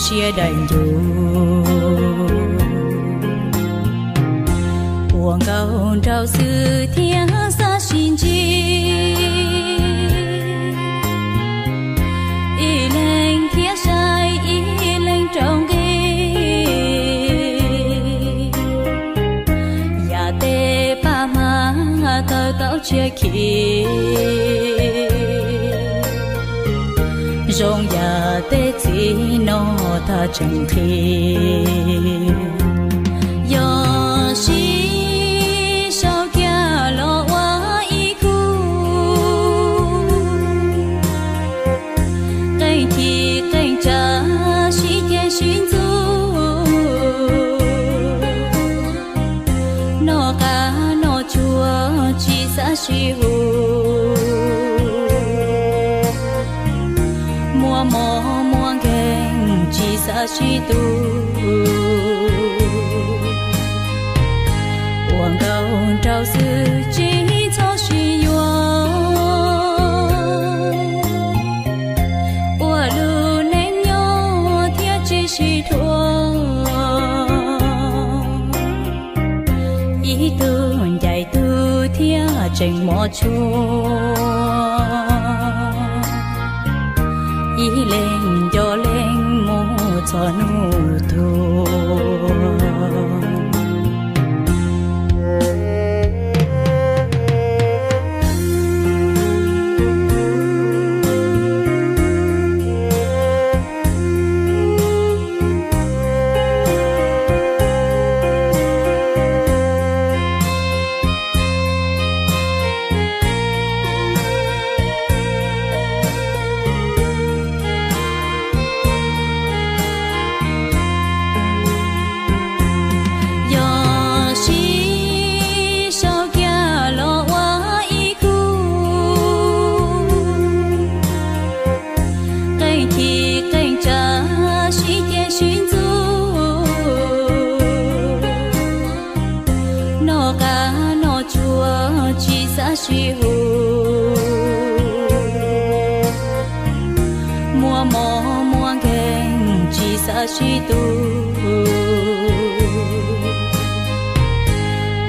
siab daim ncuj, ua nkauj nraug xwb thiaj xav sib ntsib. Ib leeg thiab saib ib leeg rau nqi, yam tej paj hmab tawg tau tshiab khi, zoo yam tej txiv no tag tseem nqhis. Yog sib sau kiag los ua ib khub, qeej chim qeej tsawv sib ceg sib ntxub, noj qab noj tsuag tsis xav sib hu, muaj mob muaj nkeeg tsis xav sib tu, ua nkauj nraug xwb tsis txhob sib yuav, ua lub neej nyob thiaj tsis sib dhuav. Ib tug ncaim tug thiaj tseem mos tshua, ib leeg nco leeg mus txog hnub tuag. Yog sib sau kiag los ua ib khub, qeej chim qeej tsawv sib ceg sib ntxub, noj qab noj tsuag tsis xav sib hu, muaj mob muaj nkeeg tsis xav sib tu,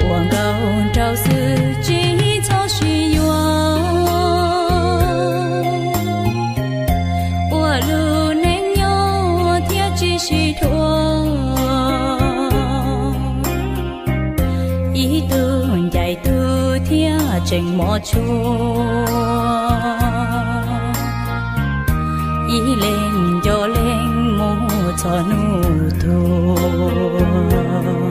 ua nkauj nraug xwb tsis txhob sib yuav, ua lub neej nyob thiaj tsis sib dhuav. Ib tug ncaim tug thiaj tseem mos tshua, ib leeg nco leeg mus txog hnub tuag.